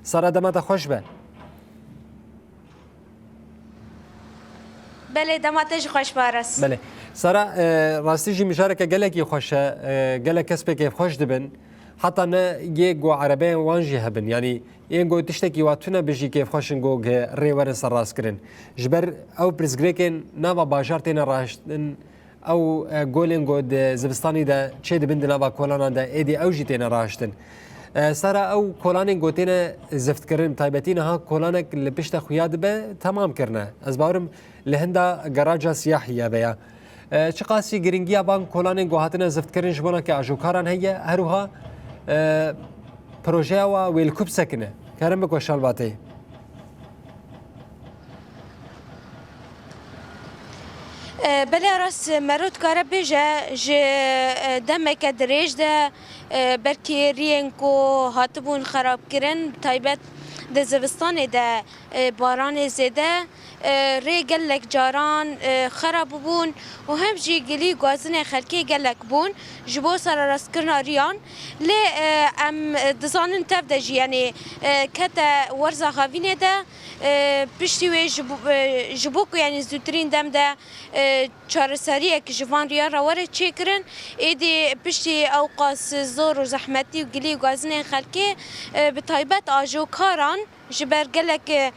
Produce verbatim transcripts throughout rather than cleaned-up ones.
Sara, dema te xweş be. Belê, dema te jî xweş be, Aras. Belê. Sara, e, rastî jî mijareke gelekî xweş e, e, gelek kes pê kêfxweş dibin. Heta ne yê ku erebeyên wan jî hebin. Yanî yên ku tiştekî wa tune bi jî kêfxweş in ku gi rê werin serrastkirin. Ji ber ew pirsgirêkên nava bajar têne raştin, ew, e, golên ku di zivistanî de çêdibin di nava kolanan de, êdî ew jî têne rahiştin. E, Sara, ew kolanên ku têne ziftkirin, taybetî niha kolanek li pişte xuya dibe, temam kirine. Ez bawerim li hinda garaja siyahî ye veya. E, çiqasî girîngiya van kolanên ku hatine ziftkirin ji bona ke ajokaran heye, her wiha, e, projeya wa wê li ku bisekine? Kerem bike şalbateyê. E, belê Aras, mero dikare bêje, ji, e, demeke dirêj de, e, belkî riyên ku hatibûn xerabkirin, bi taybet di zivistanê de, e, baranê zêde, e, rê gelek caran, e, xerab bûn û hem jî gilî guazinê xelkê gelek bûn ji bo sererastkirina riyan. Lê, e, em dizanin tev de jî, yanî, e, kete werza havînê de, e, piştî wê ji bo, e, ji bo ku, yanî, zûtirîn dem de, e, çareseriyek ji van riyan re were çêkirin, êdî piştî ewqas zor û zehmetî û gilî û gazinên xelkê, e, bi taybet ajokaran, ji ber gelek, e,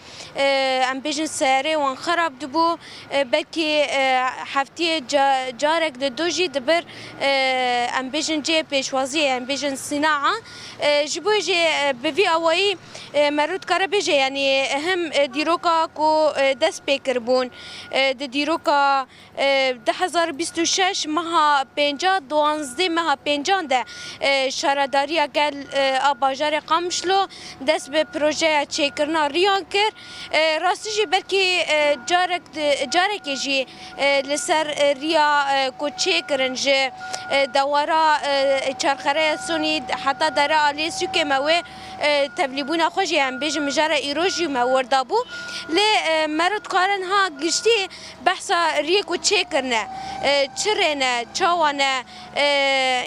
em bêjin seyarê wan xerab dibû, e, belkî, e, heftiyê ca-, carek di du jî dibir, e, em bêjin cihê pêşwaziyê, em bêjin sînaa. E, ji bo jî, e, bi vî awayî, e, mero dikare bêje, yanî hem, e, dîroka ku, e, dest pê kiribûn, e, di dîroka, e, du hezar bîst û şeş meha pênca, duwazdeh meha pêncan de, e, şaredariya gel, e, a bajarê Qamişlo dest bi projeya çêkirina riyan kir. E, rastî jî belkî, e, carek di, carekê jî, e, li ser, e, riya, e, ku çêkirin ji, e, dewara, e, çarxereya Sonî heta dere aliyê sûkê me wê, e, tevlîbûna xwe jî em bêjin mijara îro jî me wir dabû. Lê, e, mero dikarin ha giştî behsa riyê ku çêkirine, e, çi rê ne, çawa ne, e,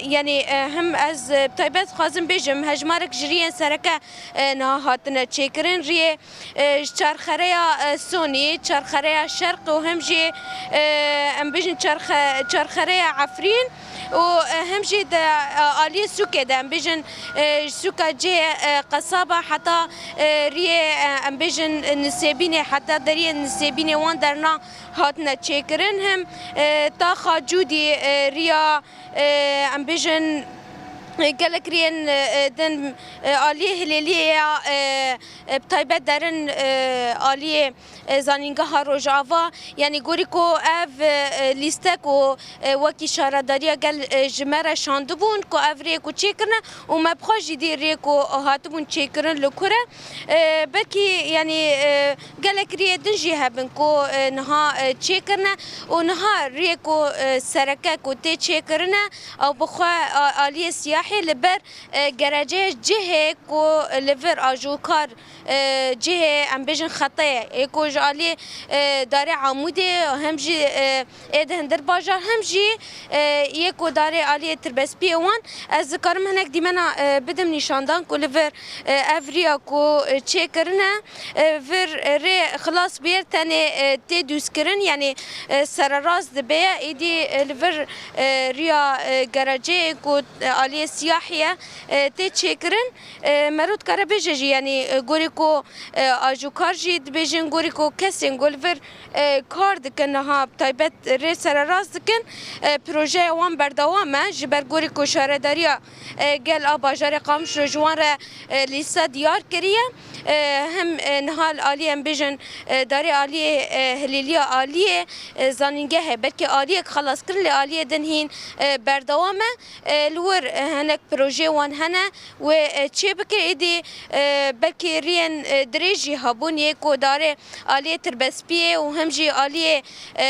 yanî, e, him ez, e, bi taybet dixwazim bêjim, hejmarek ji riyên sereke, e, niha hatine çêkirin. Riyê, e, ji çarxereya, e, Sonî, çarxereya Şerq û him jî, e, em bêjin çarxe-, çarxereya Efrîn û, e, him jî di, e, aliyê sûkê de, em bêjin, e, ji sûka cihê, e, Qesaba heta, e, riyê, e, em bêjin Nisêbînê, heta deriyê Nisêbînê wan derna hatine çêkirin. Him, e, taxa Cûdî, e, riya, e, em bêjin, e, gelek riyên, e, e, din, e, aliyê Hilêliyê ya, e, e, bi taybet derin, e, aliyê, e, Zanîngeha Rojava. Yanî gorî ku ev, e, e, lîste ku, e, wekî şaredariya gel, e, ji me re şandibûn ku ev rê ku çêkirine û me bi xwe jî dî rê ku hatibûn çêkirin li ku re. E, belkî, yanî, e, gelek riyê din jî hebin ku, e, niha, e, çêkirine û niha riyê ku, e, sereke ku tê çêkirine, ew bi xwe a-, aliyê siyahê li ber, e, gereceya cihê ku li vir ajokar, e, cihê, em bêjin, xetê ye. Ê ku ji aliyê, e, darê Amûdê hem jî, e, ê di hindir bajar hem jî, e, yê ku darê aliyê Tirbespiyê wan, ez dikarim hinek dîmena, e, bidim nîşandan ku li vir, e, ev riya ku, e, çêkirine, e, vir, e, rê xilas bûyer tenê, e, tê dûzkirin, yanî, e, sererast dibe, êdî, e, li vir, e, riya, e, gereceyê ku, e, aliyê siyahî ye, e, tê çêkirin. E, mero dikare bêje jî, yanî, e, gorî ku, e, ajûkar jî dibêjin, gorî ku kesên ku li vir, e, kar dikin, niha bi taybet rê sererast dikin, e, projeya wan berdewam e, ji ber gorî ku şaredariya, e, gel a bajarê Qamişlo ji wan re, e, lîste diyar kiriye. E, hem, e, niha li aliyê, em bêjin, e, darê aliyê, e, Hilêliya Aliyê, e, zanîngeh e. Belkî aliyek xelas kirin, lê aliyê din hîn, e, berdewam e. E, li wir, e, hinek projeyê wan hene wê, e, çê bike. Êdî, e, belkî riyên, e, dirêj jî hebûn yê ku darê aliyê Tirbespiyê û hem jî aliyê, e,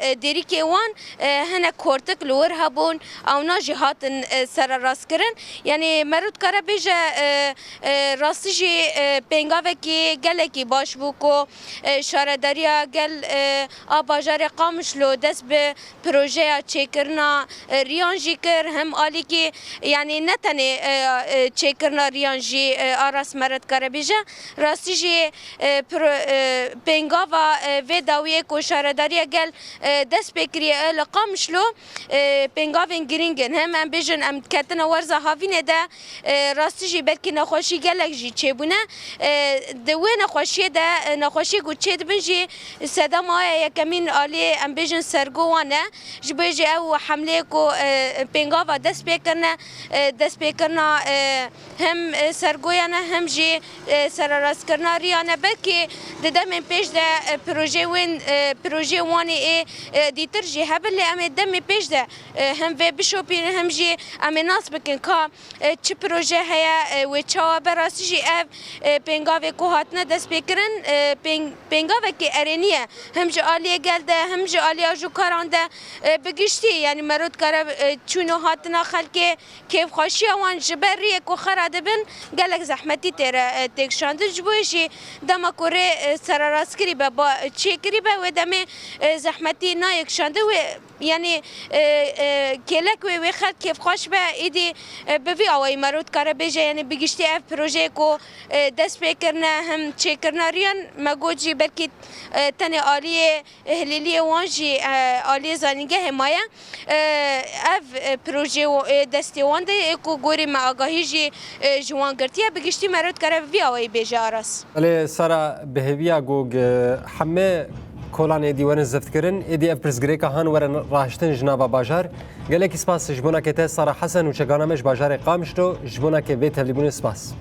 e, Dêrikê wan, e, hinek kortik li wir hebûn, ewna jî hatin, e, sererastkirin. Yanî mero dikare bêje, e, e, rastî jî, e, Pêngavekî gelekî baş bû ku, e, şaredariya gel, e, a bajarê Qamişlo dest bi projeya çêkirina, e, riyan jî kir, hem alîkî, yanî ne tenê, e, e, çêkirina riyan jî, e, Aras me re dikare bêje. Rastî jî, e, pro-, e, pêngava, e, vê dawiyê ku şaredariya gel, e, dest pê kiriye, e, li Qamişlo, e, pêngavên girîng in. Hem em bêjin em ketine werza havînê de, e, rastî jî belkî nexweşî gelek jî çêbûne. E, di wê nexweşiyê de, e, nexweşiyê ku çêdibin jî sedema ye yekemîn alî, em bêjin, sergo wan e. Ji bo jî ew hemleyê ku, e, pêngava dest pê kirine, e, destpêkirina, e, hem, e, sergoyan e, hem jî, e, sererastkirina riyan e. Belkî di demên pêş de, e, projeyên, e, projeyên wan ê, e, dîtir jî hebin, lê em ê demê pêş de, e, hem vê bişopînin, hem jî em ê nas bikin ka, e, çi proje heye, e, wê çawa be. Rastî jî ev, e, pêngavê ku hatine destpêkirin, e, pêng-, pêngavekî erênî ye. Hem ji aliyê gel de, hem ji aliya jûkaran de, e, bi giştî, yanî mero dikare, e, çûn û hatina xelkê, kêfxweşiya wan ji ber riyê ku xera dibin, gelek zehmetî tê re, e, têkişandin. Ji bo yê jî dema ku rê, e, sererastkirî be, ba-, çêkirî be, wê demê, e, zehmetî nayê kişandin. Wê, yanî, e, e, kêlek wê, wê xelk kêfxweş be, êdî, e, bi vî awayî mero dikare bêje, yanî bi giştî ev projeyê ku, e, dest pê kirine, hem çêkirina riyan, me got jî belkî, e, tenê aliyê Hilîliyê wan jî, e, aliyê zanîngehê maye. E, ev, e, projê wo-, e, destê wan de, e, ku gorî me agahî jî, e, ji wan girtiye. Bi giştî mero dikare bi vî awayî bêje, Aras. Belê Sara, bi hêviya ku, e, hemê kolan êdî werin ziftkirin, êdî ev pirsgirêka han werin rahiştin ji nava bajar. Gelekî spas ji bona ke te, Sara Hesen, û çekana me ji bajarê Qamişlo, ji bona ke vê tevlîbûnê spas.